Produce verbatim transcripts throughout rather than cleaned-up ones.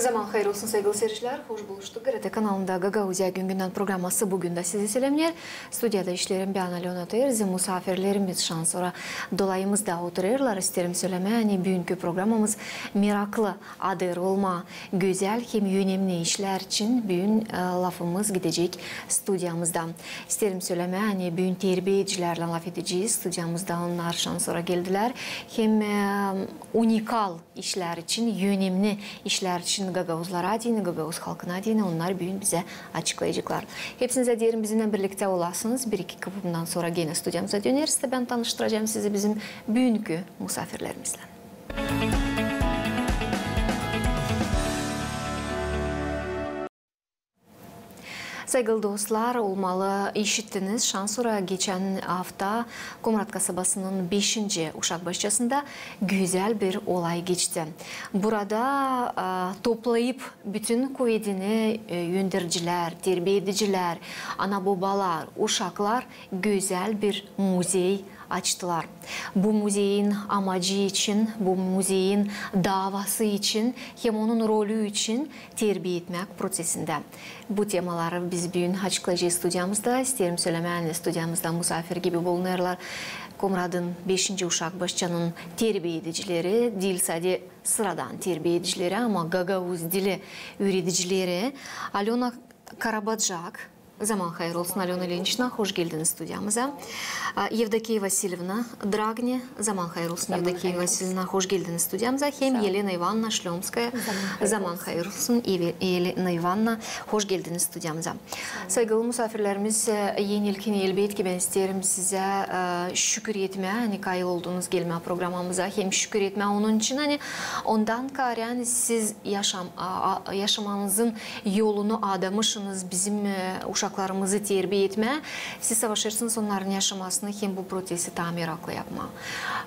Zaman hayır olsun, saygılı seyircilär. Hoş buluştuk. GRT kanalında Gagauziya gün-gündän programması bugün dä sizi selämneer. Studiyada işleerim bän, Alöna Terzi, musaafirlerimiz şansora dolayımızda oturêrlar. İsteerim sölemää, ani büünkü programamız meraklı, adır olma gözäl hem önemli işlär için büün, e, lafımız gidecek studiyamızda. İsteerim sölemää, ani büün terbiedicilärlän lafedecez. Studiyamızda onnar şansora geldilär. Hem, e, unikal işlär için, önemli işlär için gagauzlara deyni, gagauz halkına deyni onnar büün bizä açıklayaceklar. Hepsinizä deerim, bizimnän birliktä olasınız. Bir-iki kıpımdan sora genä studiyamıza döneriz da bän tanıştıracam sizi bizim büünkü musaafirlerimizlän. Saygılı dostlar, olmalı, işittiniz. Şansora geçän afta Komrat kasabasının beşinci uşak başçasında gözäl bir olay geçti. Burada, a, toplayıp bütün kuvedini, e, öndercilär, terbiedicilär, ana-bobalar, uşaklar gözäl bir muzey açtılar. Bu muzeyin amacı için, bu muzeyin daavası için hem onun rolü için terbiye etmäk prosesindä. Bu temaları biz büün açıklayacez studiyamızda. İsteerim sölemää, ani studiyamızda musaafir gibi bulunêrlar Komratın beşinci uşak başçanın terbiedicileri, diil sade sıradan terbiedicileri, ama gagauz dili üüredicileri. Alöna Karabacak, zaman hayır olsun, Alöna İliniçna, hoş geldiniz studiyamıza. A, Evdokiya Vasilyevna Dragni, zaman hayır olsun, Evdokiya Vasilyevna, hoş geldiniz studiyamıza. Hem Yelena İvanna Şlömskaya, zaman hayır olsun, Eve-, Yelena İvanna, hoş geldiniz studiyamıza. Saygılı musaafirlerimiz, e, en ilkin, elbetki, bän isteerim sizä, e, şükür etmää, ani kayıl oldunuz gelmää programamıza, hem şükür etmää onun için, ani ondan kaarä, ani siz yaşam-, a, a, yaşamanızın yolunu adamışınız bizim, e, uşaklarımızı terbiye etmää. Siz savaşêrsınız onnarın yaşamasını hem bu prosesi taa meraklı yapmaa.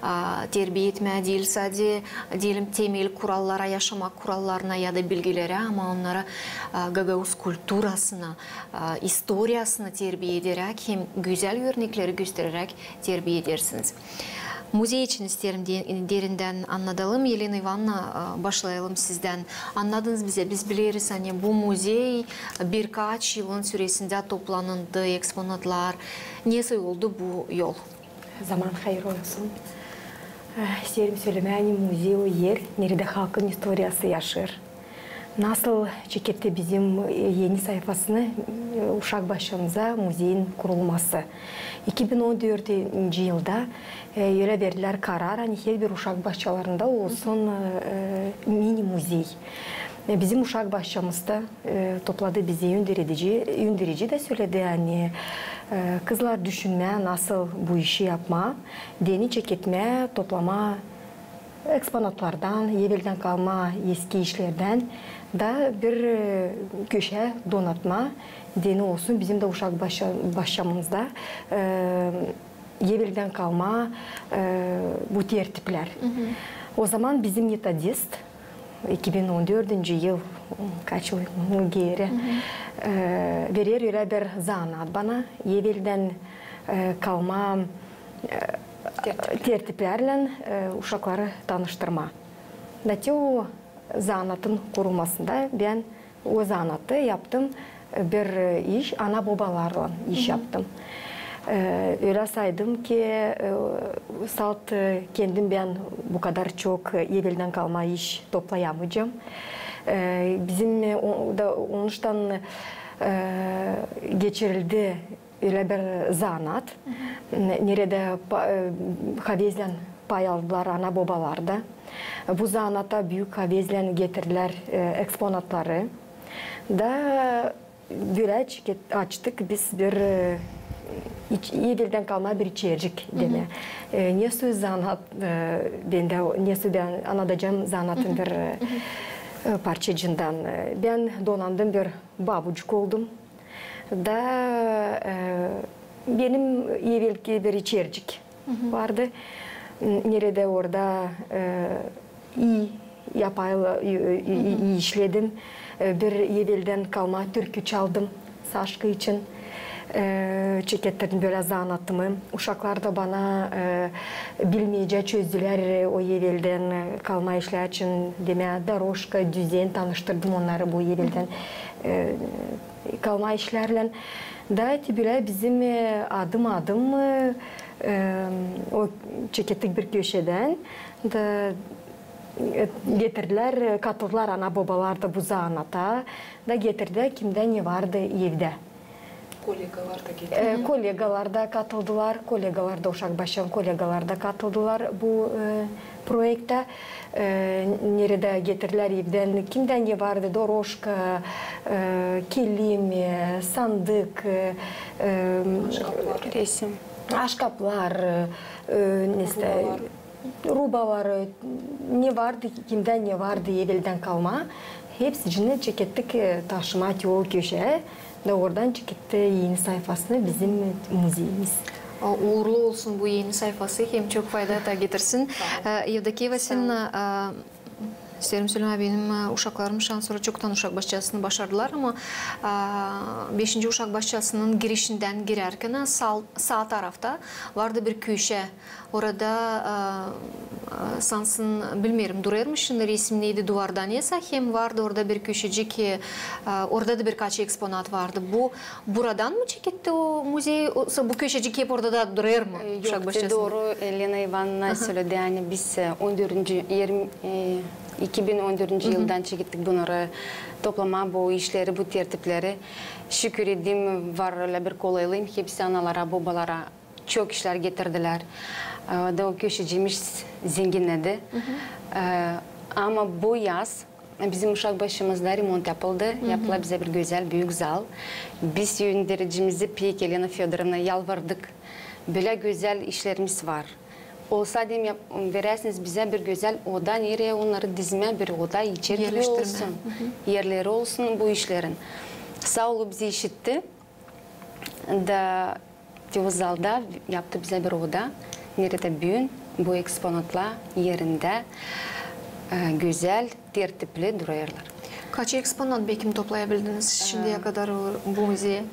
A, terbiye etmää diil sade, deyelim, temel kurallara, yaşamak kurallarına ya da bilgilerä, ama onnarı, a, gagauz kulturasını, a, istoriyasını terbiye ederäk hem gözäl örnekleri göstereräk terbiye edersiniz. Muzey için isteerim de-, derindän annadalım. Yelena İvanna, a, başlayalım sizdän. Annadınız bizä, biz bileriz, ani bu muzey birkaç yılın süresindä toplanıldı, eksponatlar. Nesoy oldu bu yol? Zaman hayır olsun. Eh, isteerim sölemää, ani muzey o er, neredä halkın istoriyası yaşêêr. Nasıl çeketti bizim, e, eni sayfasını, e, uşak başçamıza muzeyin kurulması. İki bin on dördüncü yılda, e, ölä verdilär karar, ani herbir uşak başçalarında olsun, e, e, mini-muzey. E, bizim uşak başçamızda, e, topladı bizi önderici, önderici dä söledi, ani, e, kızlar, düşünmää, nasıl bu işi yapmaa, deyni çeketmää, toplamaa eksponatlardan, eveldän kalma eski işlerdän da bir, e, köşä donatmaa, deyni olsun bizim dä uşak başça-, başçamızda, e, eveldän kalma, e, bu tertiplär. O zaman bizim metodist, iki bin on dördüncü yıl, kaç yıl geeri, e, verer ölä bir zanaat bana, eveldän, e, kalma, e, tertiplärlän, e, uşakları tanıştırmaa. Da te o zanaatın kurulmasında bän o zanaatı yaptım, e, bir, e, iş, ana-bobalarlan iş yaptım. E, ölä saydım ki, e, salt, e, kendim bän bu kadar çok, e, eveldän kalma iş toplayamayacam. E, bizim, e, o, da onuştan, e, geçirildi ölä bir zanaat, ne-, neredä pa-, e, havezlän pay aldılar ana-bobalar da. Bu zanaata büük havezlän getirdilär, e, eksponatları. Da bölä açtık biz bir, e, iç-, eveldän kalma bir içercik demää. E, nesoy zanaat, e, bän dä, nesoy bän annadacam zanaatın bir, e, e, parçacıından. E, bän donandım, bir babucuk oldum. Da, e, benim evelki bir içercik vardı. N-, neredä orada, e, ii yapayla, ii, ii, ii işledim. E, bir eveldän kalma türkü çaldım Saşka için. E, çekettirdim bölä zanaatımı. Uşaklar da bana, e, bilmeycä çözdülär, e, o eveldän, e, kalma işlär için, demää, doroşka, düzen, tanıştırdım onnarı bu eveldän, e, kalma işlärlän. Da te bölä bizim, e, adım-adım, e, e, o çekettik bir köşedän da, e, getirdilär, e, katıldılar ana-bobalar da bu zanaata, da getirdilär kimdä ne vardı evdä. Kolegalar da getirdi. E, kolegalar da katıldılar, kolegalar da, uşak başçanın kolegalar da katıldılar bu, e, proektä. E, neredä getirdilär evdän, kimdä ne vardı, doroşka, e, kilim, e, sandık, e, e, aşkaplar, resim, aşkaplar, e, e, nestä, rubalar, rubalar, e, ne vardı, kimdä ne vardı eveldän kalma, hepsicini çekettik, e, taşımaa te o köşä, da oradan çeketti eni sayfasını bizim muzeyimiz. A, uurlu olsun bu eni sayfası, hem çok fayda da getirsin. Sağ ol. E, Evdokiya Vasilivna, e, isteerim sölemää, benim, e, uşaklarım şansora çoktan uşak başçasını başardılar, ama, e, beşinci uşak başçasının girişindän girärkän sal-, saa tarafta vardı bir köşä. Orada, e, e, sansın, bilmeerim, durêrmı şindi resim, neydi, duvarda nesä, hem vardı orada bir köşecik, e, e, orada da birkaç eksponat vardı. Bu buradan mı çeketti o muzey, osa bu köşecik hep orada da durêrmı? E, yok, uşak başçasında? Dooru Elena İvanovna söledi, ani biz, e, on dördüncü, irmi, e, iki bin on dördüncü yıldan çekettik bunnarı toplamaa, bu işleri, bu tertipleri. Şükür edeyim, var ölä bir kolaylığım, hepsi analara, bobalara çok işlär getirdilär. E, da o köşecimiz zenginnedi. E, ama bu yaz bizim uşak başçamızda remont yapıldı. Yaptılar bizä bir gözäl büük zal. Biz öndericimizä pek Elena Födorovna yalvardık. Bölä gözäl işlerimiz var. Olsa, dedim, yap-, veräsiniz bizä bir gözäl oda, nereyi onnarı dizmää, bir oda, içeri gibi olsun, erleri olsun bu işlerin. Saa olu bizi işitti. Da te o zalda yaptı bizä bir oda, neredä büün bu eksponatlar erindä, e, gözäl, tertipli durêrlar. Kaç eksponat, bekim, toplayabildiniz şindiyä kadar bu muzeyä?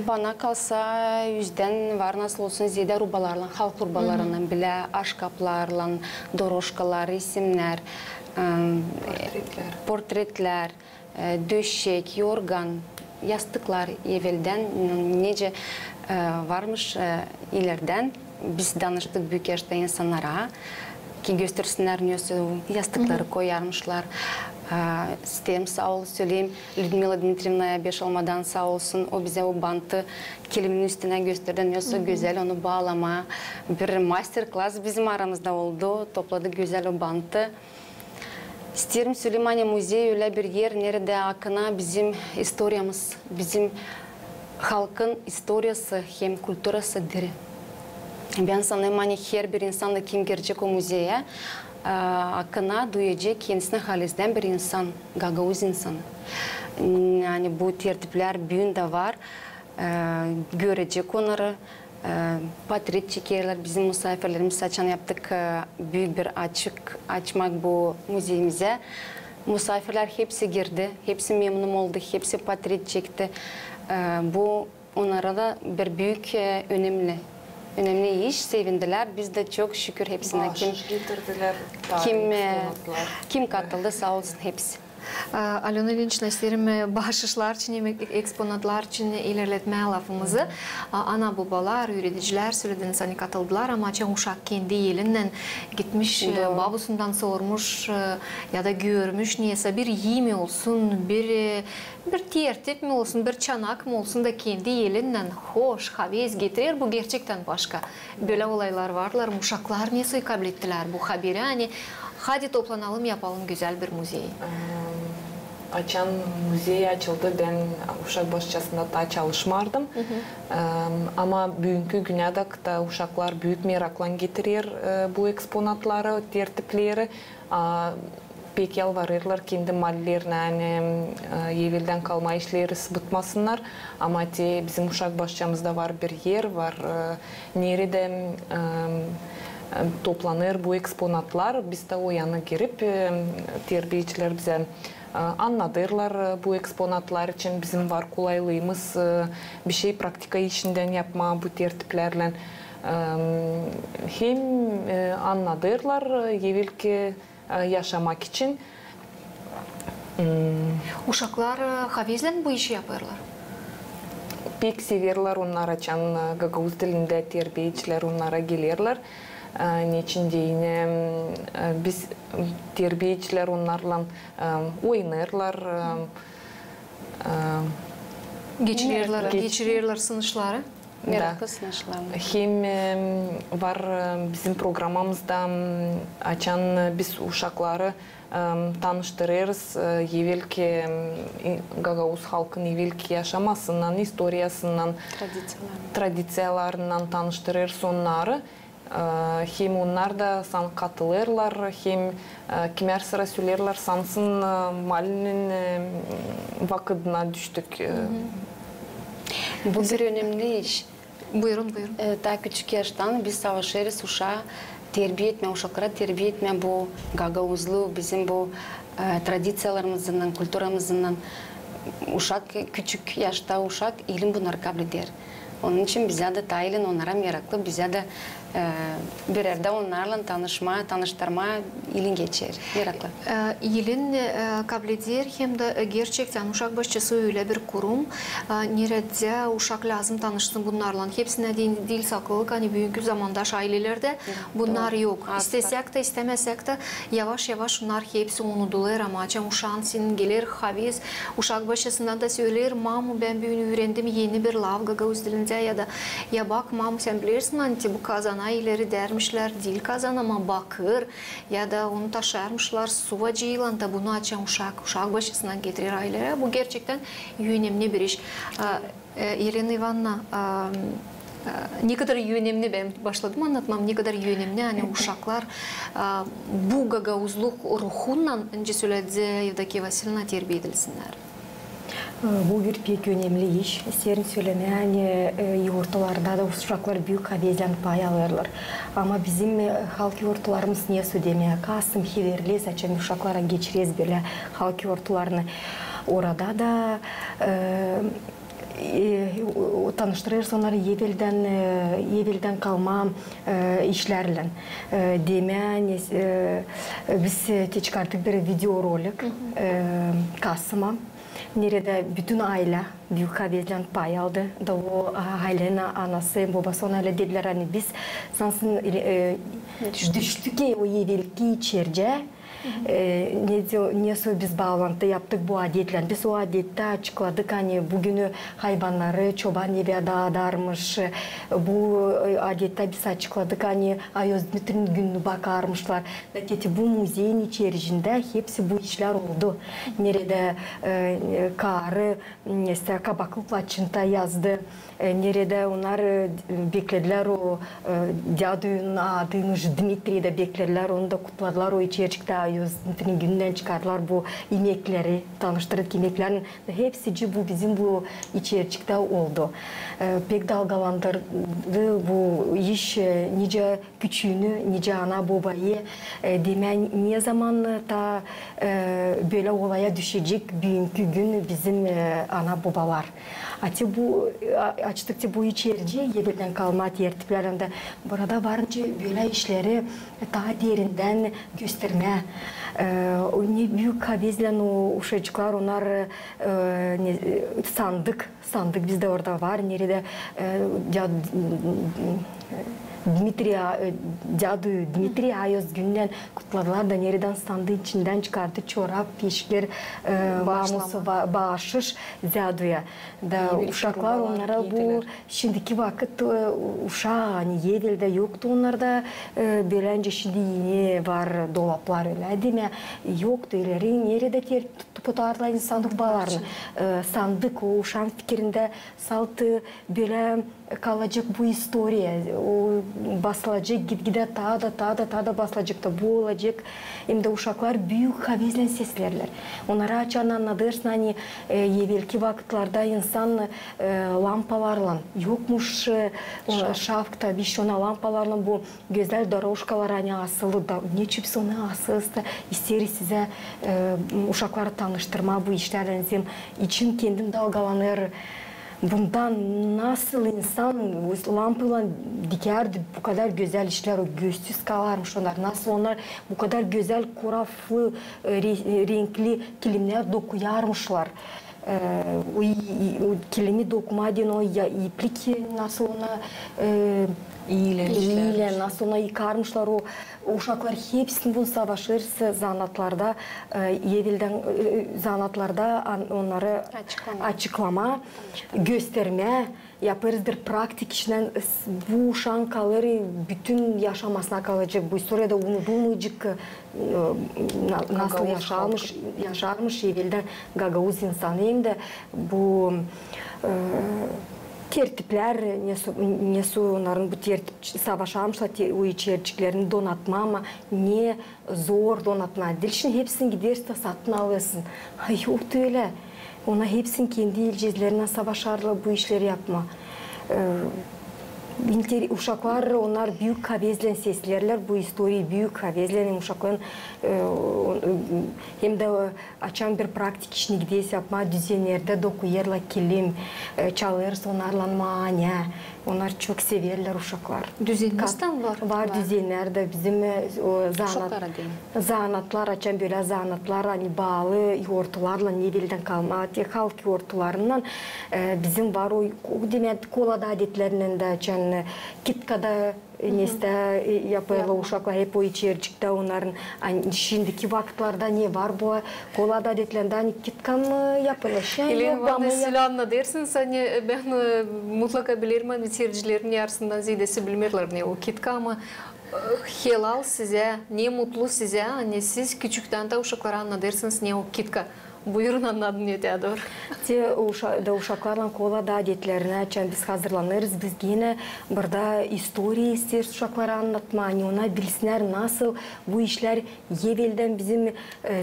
Bana kalsa, üzdän var, nasıl olsun, zeedä rubalarlan, halk rubalarınnan bilä, aşkaplarlan, doroşkalar, resimnär, e, portretlär, e, döşek, yorgan, yastıklar eveldän, n-, nicä, e, varmış, e, ilerdän. Biz danıştık büük yaşta insannara, ki göstersinnär, nesoy yastıkları koyarmışlar. E, isteerim saa ol söleyim Lüdmila Dmitrievnaya, Beşalmadan, saa olsun, o bizä o bantı kilimin üstünä gösterdi, nesoy gözäl onu baalamaa. Bir master-klass bizim aramızda oldu, topladı gözäl o bantı. İsteerim sölemää, ani muzey ölä bir er, neredä akınêr bizim istoriyamız, bizim halkın istoriyası hem kulturası diri. Bän sanêrım, ani herbir insan da, kim girecek o muzeyä, e, akınêr, duyacek kendisinä halizdän bir insan, gagauz insanı. N-, ani bu tertiplär büün dä var, e, görecek onnarı. E, portret çekerlär bizim musaafirlerimiz, açan yaptık, e, büük bir açık, açmak bu muzeyimizä. Musaafirlär hepsi girdi, hepsi memnun oldu, hepsi portret çekti. E, bu onnara da bir büük, e, önemli, önemli iş, sevindilär. Biz dä çok şükür hepsinä, kim, baaşış getirdilär, kim, e, tarih eksponatlar, kim katıldı, saa olsun hepsi. A, Alöna İliniçna, isteerim, e, baaşışlar için, hem ek-, eksponatlar için ilerletmää lafımızı. A, ana-bobalar, üüredicilär, sölediniz, ani katıldılar, ama açan uşak kendi elinnän gitmiş, e, babusundan sormuş, e, ya da görmüş, nesä bir iimi olsun, bir, e, bir tertip mi olsun, bir çanak mı olsun da kendi elinnän hoş, haves getirer, bu gerçektän başka. Bölä olaylar varlar, uşaklar nesoy kablettilär bu haberi, ani hadi toplanalım, yapalım gözäl bir muzey. Em, açan muzey açıldı, bän uşak baaşçasında taa çalışmardım. Em, ama büünkü günä dek tä uşaklar büük meraklan getirer, e, bu eksponatları, tertipleri. A, pek yalvarêrlar kendi maallelerinä, ani, e, eveldän kalma işleri bıtmasınnar. Ama te bizim uşak baaşçamızda var bir er, var, e, neredä, e, e, toplanêr bu eksponatlar. Biz tä o yana girip, e, terbiyecilär bizä e, annadêrlar, e, bu eksponatlar için bizim var kolaylığımız, e, bişey praktika işindän yapmaa bu tertiplärlän. E, hem, e, annadêrlar, e, evelki, e, yaşamak için. Uşaklar, e, havezlän bu işi yapêrlar. Pek severlär onnar, açan, e, gagauz dilindä terbiyecilär onnara gelerlär. E, neçin deyni, e, biz, m, terbiyecilär onnarlan, e, oynêêrlar, e, e, geçirerlär, geçirerlär sınışları. Meraklı sınışlarlar. Hem, e, var, e, bizim programamızda, m, açan, e, biz uşakları, e, tanıştırêrız, e, evelki, e, gagauz halkın evelki yaşamasınnan, istoriyasınnan, tradiţiyalarınnan tanıştırêrız onnarı. E, hem onnar da san katılêrlar, hem, e, kimär sıra söleerlär, sansın, e, malinin, e, vakıdına düştük. E, bu bir önemli iş. Buyurun, buyurun. E, taa küçük yaştan biz savaşêrız uşaa terbiye etmää, uşaklara terbiye etmää bu gagauzluu, bizim bu, e, tradiţiyalarımızınnan, kulturamızınnan. Uşak, küçük yaşta uşak ilin bunnarı kableder. Onun için bizä dä taa ilin onnara meraklı, bizä dä, e, bir erdä onnarlan tanışmaa, tanıştırmaa ilin geçer. Meraklı. E, ilin, e, kableder hem dä, e, gerçektän uşak başçası ölä bir kurum, e, neredä uşak lääzım tanışsın bunnarlan. Hepsinä diil, diil saklılık, ani büünkü zamandaş aylelerdä bunnar yok. İstesäk tä, istämesäk tä, yavaş-yavaş onnar hepsi unudulêr, ama açan uşaan senin geler havez, uşak başçasından da söleer: "Mamu, bän büün üürendim eni bir laf gagauz dilindä", ya da: "Ya bak, mamu, sän bilersin, ani te bu kazana ileri därmişlär, diil kazan, ama bakır", ya da onu taşıyarmışlar suva cıylan da, bunu açan uşak, uşak başçasından getirer ayleerä. Bu gerçektän önemli bir iş. A, e, Elena İvanna, a, e, ne kadar önemli, bän başladım annatmaa, ne kadar önemli, ani uşaklar, a, bu gagauzluk ruhunnan, nicä söledi Evdokiya Vasilyevna, terbiye edilsinnär. E, bu bir pek önemli iş. İsteerim sölemää, ani, e, yortularda da uşaklar büük havezlän pay alêrlar. Ama bizim, e, halk yortularımız, ne sö demää, Kasım, Heverlez, açan uşaklara geçireriz bölä halk yortularını. Orada da, e, e, o, o, tanıştırêrız onnarı eveldän, e, eveldän kalma, e, işlärlän. E, demää, ne, e, biz, e, te çıkarttık bir videorolik, e, Kasıma, neredä bütün aylä büük havezlän pay aldı. Da o, a, aylän anası, bobası ona ölä dedilär, ani biz sansın, e, düştük, e, o evelki içericä, e, ne diil, ne sö biz baalantı yaptık bu adetlän. Biz o adettä açıkladık, ani bu günü hayvannarı çoban evä daadarmış. Bu, e, adettä biz açıkladık, ani Ayoz Dmitrinin gününü bakarmışlar. Da te bu muzeyin içerisindä hepsi bu işlär oldu. Neredä, e, karı, m, mesela, kabaklıklan açınta yazdı. E, neredä onnar, e, bekledilär o, e, dädunun adıymış Dmitriy, da bekledilär, onu da kutladılar o içericiktä, Ayoz Dmitrinin günündän çıkardılar bu imekleri, tanıştırdık imeklerin. Hepsicii bu bizim bu içericiktä oldu. E, pek dalgalandırdı bu iş, e, nicä küçüünü, nicä ana-bobayı, e, demää, ne zaman taa, e, bölä olaya düşecek büünkü gün bizim, e, ana-bobalar. A te bu, a, açtık te bu içerici, eveldän kalma tertiplär, hem dä burada var nicä bölä işleri taa derindän göstermää. E, o ne büük havezlän o uşacıklar, onnar, e, ne, e, sandık, sandık bizdä orada var, neredä, e, dä-, Dmitriy, e, dädu Dmitriy Ayoz günündän kutladılar da, neredän sandıın içindän çıkardı çorap, peşkir, e, mamusu, ba-, baaşış däduya. Da uşaklar onnara bu şindiki vakıt, e, uşaa, ani eveldä yoktu onnarda, e, bölä nicä şindi eni var dolaplar, ölä demää, yoktu, ileri neredä ter-, tutardılar insan rubalarını. E, sandık, o uşaan fikirindä salt, e, bölä kalacek bu istoriya, e, O basılacek gitgidä, taa da, taa da, taa da basılacek da bu olacek. Hem dä uşaklar büük havezlän seslerlär. Onnara açan annadêrsın, ani, e, evelki vakıtlarda insan, e, lampalarlan, yokmuş, e, şafk, tabii, şona lampalarlan bu gözäl dorožkalar, ani asılı da, neçin biz onu asêrız da, isteeriz sizä, e, uşakları tanıştırmaa bu işlärlän, zem için kendim dalgalanêr. Bundan nasıl insan lampaylan dikärdi bu kadar gözäl işlär, o gözsüz kalarmış onnar. Nasıl onnar bu kadar gözäl koraflı, e, re-, e, renkli kilimnär dokuyarmışlar. E, o i-, i-, o kilimi dokumaa deyni o ya iplik, nasıl ona, e, iilän, nasıl ona yıkarmışlar o, o uşaklar hepsini bunu savaşêrız zanaatlarda, e, eveldän, e, zanaatlarda an-, onnarı açıklamaa, göstermää, yapêrız bir praktik işlän, s-, bu uşaan kalêr, bütün yaşamasına kalacek bu istoriyada, unudulmayacek, e, na-, nasıl yaşarmış, yaşarmış eveldän gagauz insanı, hem dä bu, e, tertiplär, nesoy, nesoy onnarın bu tertip, savaşarmışlar te-, o içerciklerini donatmaa, ama ne zor donatmaa. Diil şindi hepsini gidersin da satın alêrsın. Ay, yok da ölä. Ona hepsini kendi ilcezlerinnän savaşarlar bu işleri yapmaa. E, inter-, uşaklar, onnar büük havezlän seslerlär bu istoriyayı, büük havezlän uşakların, e, o, hem dä, e, açan bir praktik işini gideriz yapmaa, düzennerdä dokuyêrlar kilim, e, çalêrız onnarlan maani. Onnar çok severlär uşaklar. Düzeniniz var? Var düzennär dä bizim, e, o, zanaat-, zanaatlar, açan bölä zanaatlar, ani baalı yortularlan, eveldän kalma, te halk yortularınnan, e, bizim var o, o demäk, kolada adetlerinnän dä açan, e, kitkada, e, nestä, e, yapêrlar uşaklar hep o içerciktä onnarın, ani şindiki vakıtlarda ne var bu kolada adetlerindä, ani kitka mı yapêrlar, şä, Elena Ivanovna, siz annadêrsınız, ani, e, bän, e, mutlaka bilerim, ani seyircilerimin yarısından zeedesi bilmeerlär, ne o kitka, ama, e, helal sizä, ne mutlu sizä, ani siz küçüktän dä uşaklara annadêrsınız, ne o kitka. Buyurun, annadın, ötää dooru. Te uşa-, da uşaklarlan kolada adetlerinä, açan biz hazırlanêrız, biz genä burada istoriya isteeriz uşaklara annatmaa, ani onnar bilsinnär, nasıl bu işlär eveldän bizim, e,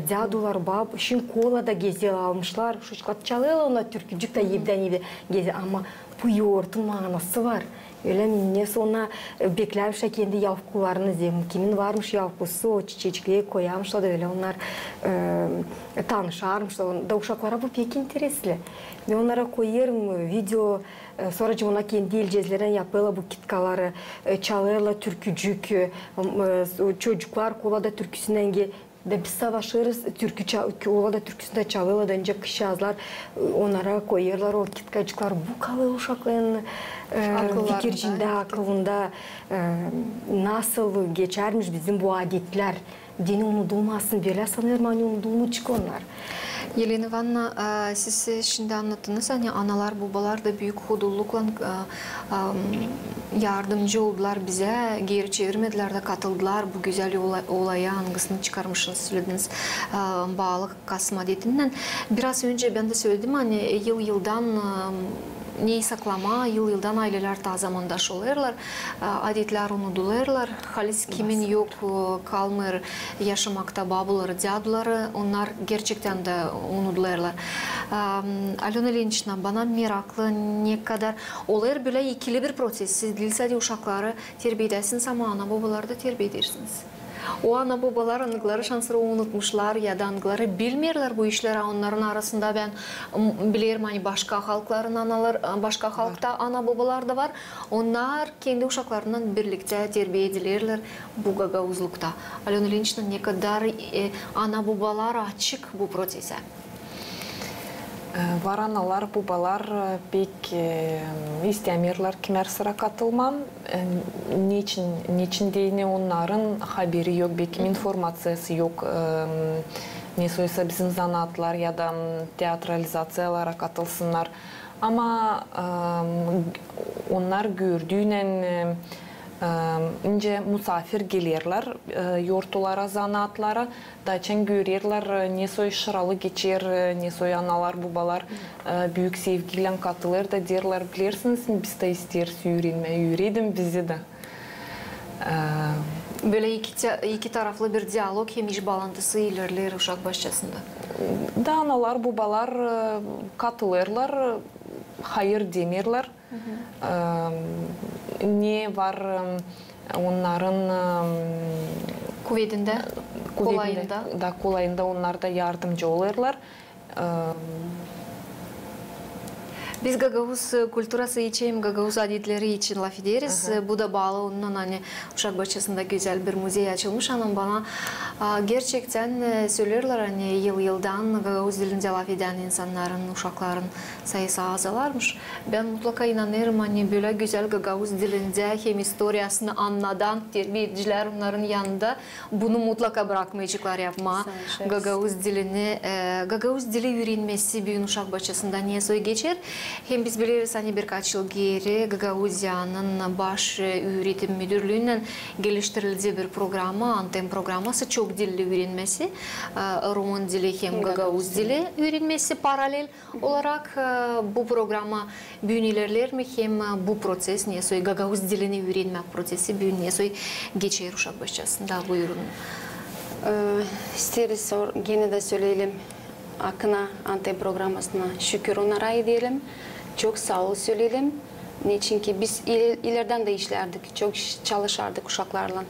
dädular, bab-, şindi kolada gezä almışlar, uşaklar çalêrlar, onnar türkücük tä evdän evä gezä, ama bu yortun maanası var. Ölä mi? Nesoy ona, e, beklämişlär kendi yavkularını, zem kimin varmış yavkusu, o çiçecikleri koyarmışlar da ölä onnar, e, tanışarmışlar. Da uşaklara bu pek interesli. Bän onnara koyêrım, e, video, e, sora ona kendi ilcezlerinnän yapêrlar bu kitkaları, e, çalêrlar türkücük, e, m-, e, s-, çocuklar kolada türküsünnän ge-, Da biz savaşêrız, türkü ça-, kolada türküsünü dä çalêrlar da, ancak kızçaazlar, e, onnara koyêrlar o kitkacıkları. Bu kalêr uşakların, e, fikircindä, akılında, e, nasıl geçärmiş bizim bu adetlär. Deyni unudulmasın, bölä sanêrım, ani unudulmayacek onnar. Elena İvanovna, e, siz şindi annattınız, ani analar, bobalar da büük hudulluklan, e, am, yardımcı oldular bizä, geeri çevirmedilär da katıldılar bu gözäl ola-, olaya, angısını çıkarmışsınız, sölediniz, e, baalı kasma adetinnän. Biraz öncä bän dä söledim, ani yıl-yıldan, e, neyi saklamaa, yıl-yıldan aylelär taa zamandaş olêrlar, e, adetlär unudulêrlar, halis kimin yok, e, kalmêêr yaşamakta babuları, däduları, onnar gerçekten dä unudulêrlar. Am, Alöna İliniçna, bana meraklı, ne kadar olêr bölä ikili bir proţes. Siz diil sade uşakları terbiedäsiniz, ama ana-bobaları da terbiedersiniz. O ana-bobalar, angıları şansora unutmuşlar ya da angıları bilmeerlär bu işleri, onnarın arasında bän, m, bilerim, ani başka halkların analar, başka halkta ana-bobalar da var. Onnar kendi uşaklarınnan birliktä terbiedilerlär bu gagauzlukta. Alöna İliniçna, ne kadar, e, ana-bobalar açık bu proţesä? E, var analar, bobalar, e, pek, e, istämeerlär kimär sıra katılmaa. E, neçin, neçin deyni onnarın haberi yok, bekim informaţiyası yok, e, nesoysa bizim zanaatlar ya da, m, teatralizaţiyalara katılsınnar. Ama, e, onnar gördüynän, e, E, nicä musaafir gelerlär, e, yortulara, zanaatlara, da açan görerlär, e, ne soy şıralı geçer, e, ne soy analar, bobalar, e, büük sevgiylän katılêr da deerlär: "Bilersiniz mi, biz dä isteeriz üürenmää, üüredin bizi dä." E, Bölä iki ta-, iki taraflı bir dialog hem iş baalantısı ilerleer uşak başçasında. Da analar, bobalar, e, katılêrlar, hayır demeerlär. E, ne var, e, onnarın, e, Kuvedindä, kuvedindä, kolayında. Da kolayında, onnar da yardımcı olêrlar. E, Biz gagauz kulturası için, gagauz adetleri için lafederiz. Aha. Bu da baalı ondan, ani uşak başçasında gözäl bir muzey açılmış. Ama bana, a, gerçektän, e, söleerlär, ani yıl-yıldan gagauz dilindä lafedän insannarın, uşakların sayısı azalarmış. Bän mutlaka inanêrım, ani bölä gözäl gagauz dilindä hem istoriyasını annadaan terbiedicilär onnarın yanında bunu mutlaka brakmayaceklar yapmaa. Gagauz dilini, e, gagauz dili üürenmesi büün uşak başçasında ne soy geçer. Hem biz bileriz, ani birkaç yıl geeri Gagauziyanın baş, e, üüretim müdürlüünän geliştirildi bir programa, Antem programması, çok dilli üürenmesi, e, rumın dili hem gagauz dili üürenmesi paralel olarak, e, bu programa büün ilerleer mi hem, e, bu proţes, ne soy gagauz dilini üürenmäk proţesi büün ne soy geçer uşak başçasında? Buyurun. E, isteeriz sor-, genä dä söleyelim, akına Antem programasına şükür onnara edelim. Çok saa ol söleyelim. Neçinki biz il-, ilerdän dä işlärdik, çok ş-, çalışardık uşaklarlan,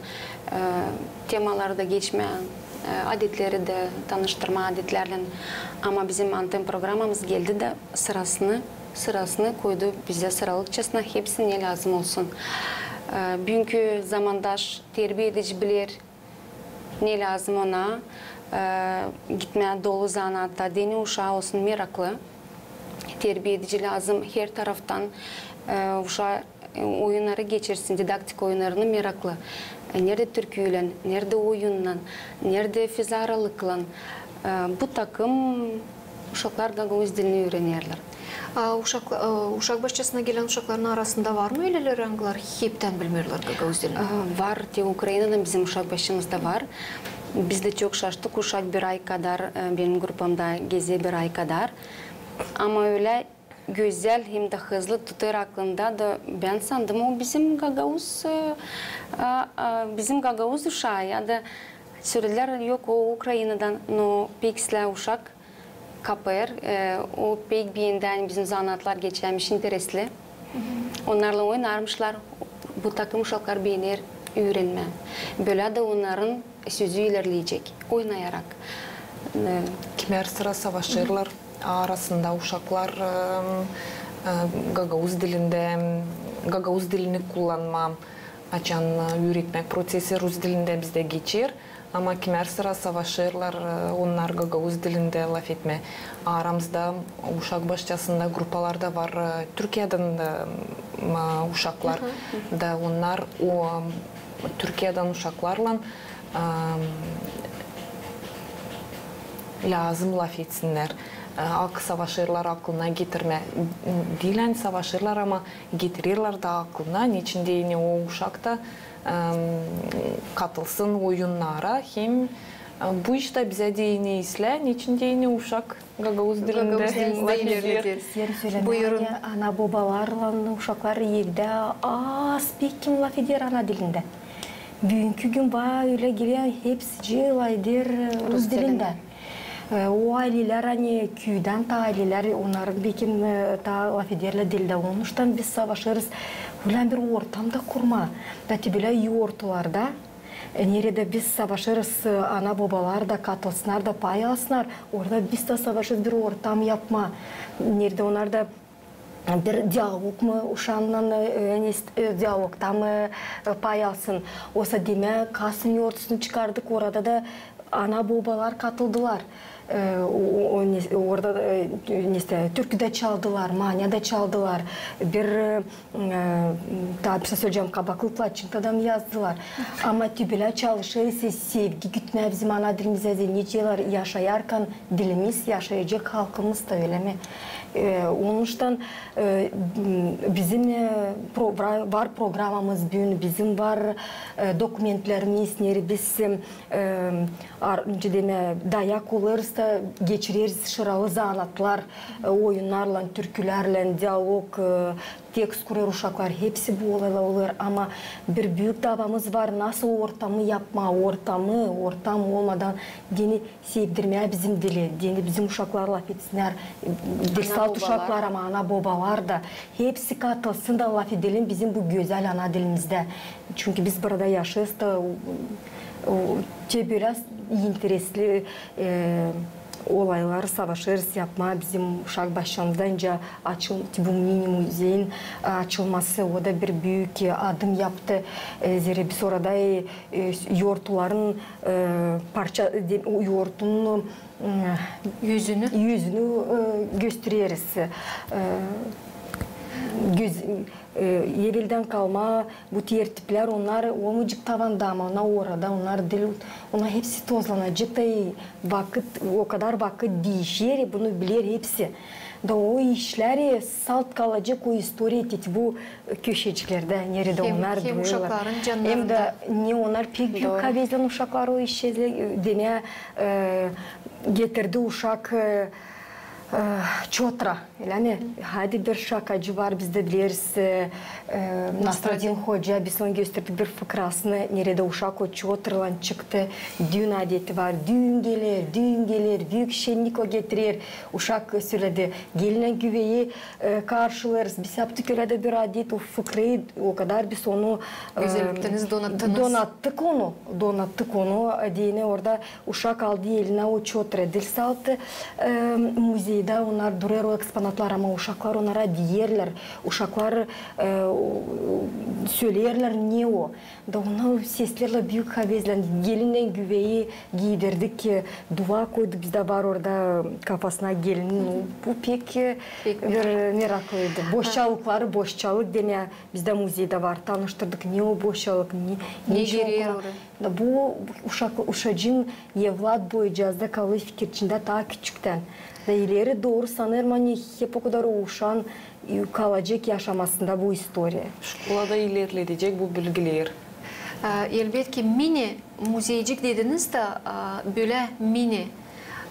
e, temaları da geçmää, e, adetleri dä tanıştırmaa adetlärlän. Ama bizim Antem programamız geldi dä sırasını, sırasını koydu bizä sıralıkçasına hepsi ne lääzım olsun. E, büünkü zamandaş terbiedici biler, ne lääzım ona, e, gitmää dolu zanaatta, deyni uşaa olsun meraklı. Terbiedici lääzım her taraftan, e, uşaa, e, oyunnarı geçirsin, didaktika oyunnarını meraklı. E, neredä türküylän, neredä oyunnan, neredä fezaralıklan. E, bu takım uşaklar gagauz dilini üürenerlär. A, uşak, e, uşak başçasına gelän uşakların arasında var mı ölelär, angılar heptän bilmeerlär gagauz dilini? E, var, te Ukrainadan bizim uşak başçamızda var. Biz dä çok şaştık, uşak bir ay kadar, e, benim grupamda gezä bir ay kadar. Ama ölä gözäl hem dä hızlı tutêr aklında da, bän sandım, o bizim gagauz, e, a, a, bizim gagauz uşaa ya da sölediler, yok, o Ukrainadan, no pek islää uşak, kapêr, e, o pek beendi, ani bizim zanaatlar geçärmiş, interesli. Onnarlan oynarmışlar, bu takım uşaklar beener üürenmää. Bölä dä onnarın sözü ilerleyecek, oynayarak. E, kimär sıra savaşêrlar arasında uşaklar, e, e, gagauz dilindä, gagauz dilini kullanmaa, açan, e, üüretmäk proţesi rus dilindä bizdä geçer. Ama kimär sıra savaşêrlar, e, onnar gagauz dilindä lafetmää. Aramızda uşak başçasında grupalarda var, e, Türkiyädän dä, m, uşaklar. Da onnar o Türkiyädän uşaklarlan, e, lääzım lafetsinnär. E, ak-, savaşêrlar aklına getirmää, diil ani savaşêrlar, ama getirerlär da aklına, neçin deyni o uşak da, e, katılsın oyunnara. Hem, e, bu iştä bizä deyni islää, neçin deyni uşak gagauz dilindä lafeder. Buyurun. Ana-bobalarlan uşaklar evdä az pek kim lafeder ana dilindä. Büünkü gün bana ölä geler, hepsicii lafeder, e, rus dilindä. E, o aylelär, ani küüdän taa aylelär, onnarın pek kim, e, taa lafederlär diil dä. Onuştan biz savaşêrız ölä bir ortam da kurmaa. Da te bölä yortularda, e, neredä biz savaşêrız, e, ana-bobalar da katılsınnar da pay alsınnar. Orada biz dä savaşêrız bir ortam yapmaa. Neredä onnar da bir dialog mu uşaannan, e, e, dialogta mı, e, pay alsın. Osa demää, kasın yortusunu çıkardık, orada da Ana-bobalar katıldılar. E, o, o, o, ne, orada, e, ne, türkü dä çaldılar, mania da çaldılar. Bir, e, taa bir söz söleyecäm, kabaklıkla çıktı adam yazdılar. Ama tübülä çalışêr isä sevgi gütmää bizim ana dilimizä, nicä yaşêêrkan dilimiz, yaşayacek halkımız da, ölä mi? E, onuştan, e, bizim, e, pro-, var, var programamız büün, bizim var, e, dokumentlerimiz, nereyi biz, e, ar-, nicä demää, dayak olêrız da geçireriz şıralı zanaatlar, e, oyunnarlan, türkülärlän, dialog, e, tekst kurêr uşaklar, hepsi bu olaylar olêr. Ama bir büük davamız var, nasıl ortamı yapmaa, ortamı, ortam olmadan deyni sevdirmää bizim dili, deyni bizim uşaklar lafetsinnär, e, salt uşaklar, ama ana-bobalar da, hepsi katılsın da lafedelim bizim bu gözäl ana dilimizdä. Çünkü biz burada yaşêêrız da, o, o, te bölä interesli, e, olaylar savaşêrız yapmaa bizim uşak başçamızda, nicä açıl-, bu mini-muzeyin açılması, o da bir büük, e, adım yaptı. E, zerä biz orada, e, e, yortuların, e, parça, de, o yortunun, e, yüzünü, yüzünü, e, göstereriz. E, göz-, e, eveldän kalma bu tertiplär, onnar olmayacek tavanda, ama onnar orada, onnar diil, onnar hepsi tozlanacek da, e, vakıt, o kadar vakıt diişer, e, bunu biler hepsi. Da o işlär, e, salt kalacek o istoriya, te bu köşeciklerdä, neredä onnar durêrlar. Hem uşakların cannarında. Hem dä ne onnar pek büük havezlän uşaklar o işçilää, e, demää, e, getirdi uşak, e, e, çotra, ölä mi? Hadi bir şakacı var, biz dä bileriz, e, e, Nasradin hoca, biz onu gösterdik bir fıkrasını, neredä uşak o çotraylan çıktı. Düün adeti var, düün geler, düün geler, büük şennik o getirer. Uşak söledi, gelin-güveyi, e, karşılêêrız. Biz yaptık ölä dä bir adet, o fıkrayı, o kadar biz onu, e, donattık onu, donattık onu, deyni orada uşak aldı elinä o çotra. Diil salt, e, muzeydä onnar durêr o eksponatlar, ama uşaklar onnara deyerlär, uşaklar, e, o, söleerlär, ne o. Da onu seslerlän büük havezlän, gelin-güveyi giidirdik, e, dua koydu, bizdä var orada kafasına gelinin. Bu pek, e, bir meraklıydı. Boşçalıkları, boşçalık demää, bizdä muzeydä var, tanıştırdık, ne o boşçalık, ne, ne işin gereer orada. Da bu uşak, uşacıın, evlat boyucazda kalêr fikir içindä taa küçüktän. Da ileri dooru sanêrım, ani hep o kadar o uşaan kalacek yaşamasında bu istoriya. Şkolada ilerledecek bu bilgiler. E, elbetki, mini-muzeycik dediniz da, e, bölä mini,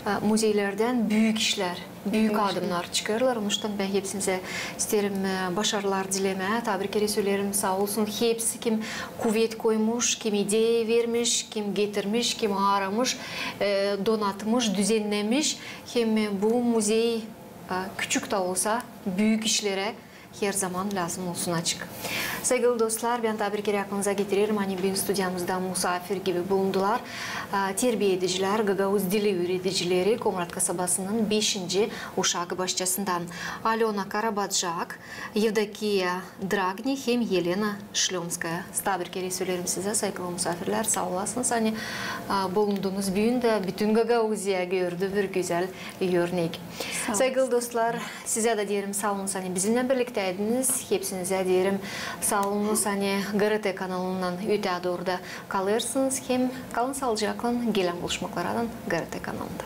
e, muzeylerdän büük işlär, büük adımnar çıkêrlar. Onuştan bän hepsinizä isteerim, e, başarılar dilemää. Taa bir kerä söleerim, saa olsun hepsi, kim kuvet koymuş, kim ideya vermiş, kim getirmiş, kim aaramış, e, donatmış, düzennemiş. Hem bu muzey, e, küçük tä olsa, büük işlerä her zaman lääzım olsun açık. Saygılı dostlar, bän taa bir kerä aklınıza getirerim, ani büün studiyamızda musaafir gibi bulundular, e, terbiedicilär, gagauz dili üüredicileri Komrat kasabasının beşinci uşak başçasından Alöna Karabacak, Yevdokiya Dragni hem Elena Şlömskaya. Taa bir kerä söleerim sizä, saygılı musaafirlär, saa olasınız, ani, e, bulundunuz büün dä, bütün Gagauziya gördü bir gözäl örnek. Saygılı dostlar, sizä dä deerim saa olunuz, ani bizimnän birliktäydiniz. Hepsinizä deerim saa olunuz, ani GRT kanalından ötää dooru da kalêrsınız. Hem kalın saalıcaklan, gelän buluşmaklardan GRT kanalında.